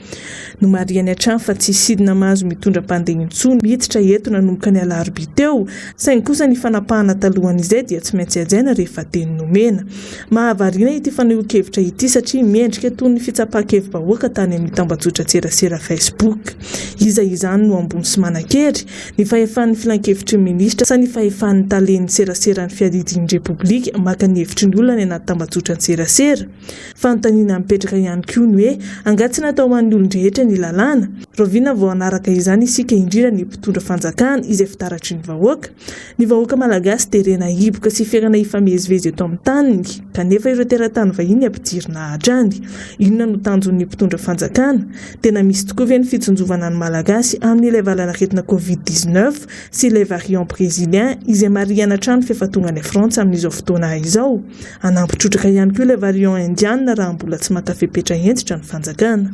Nomarihany hatrany fa tsy sidina mahazo mitondra mpandeha intsony miditra eto nanomboka ny alarobia teo, saingy kosa ny fanapahana talohan'izay dia tsy maintsy hajaina rehefa teny nomena. Mahavariana ity fanehoan-kevitra ity satria miendrika toy ny fitsapan-kevi-bahoaka tany amin'ny tambajotran-tserasera Facebook. Iza izany no ambony sy manan-kery? Ny fahefan'ny filankevitry ny minisitra sa ny fahefan'ny talen'ny seraseran'ny fiadidian'ny Repoblika maka ny hevitry ny olona any anaty tambajotran-tserasera? Fanontaniana mipetraka ihany koa ny hoe, angaha tsy natao ho an'ny olon-drehetra ny lalàna? Rahoviana vao hanaraka izany isika indrindra ny mpitondra fanjakana izay fitaratry ny vahoaka? Ny vahoaka malagasy terena hiboka sy ferana hifamezivezy eto amin'ny taniny, kanefa ireo teratany vahiny ampidirina hatrany. Inona no tanjon'ny mpitondra fanjakana? Tena misy tokoa ve ny fitsinjovana ny Malagasy amin'ilay valanaretina Covid 19 sy ilay variant brésilien izay marihana hatrany f'efa tonga any Frantsa amin'izao fotoana izao? Hanampy trotraka ihany koa ilay variant indiana raha mbola tsy maka fepetra hentitra ny fanjakana.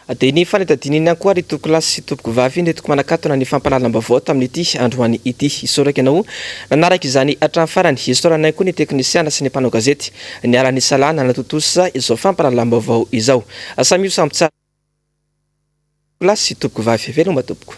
Dia ny fanadihadiana iny ihany koa ry tompokolahy sy tompokovavy nentiko manakatona ny fampahalalam-baovao tamin'ity androany ity. Isaorako ianao nanaraka izany hatramin'ny farany. Isaoranay koa ny teknisiana sy ny mpanao gazety niara-nisalahy nanatontosa izao fampahalalam-baovao izao. Samia ho samy tsara tompokolahy sy tompokovavy. Veloma tompoko.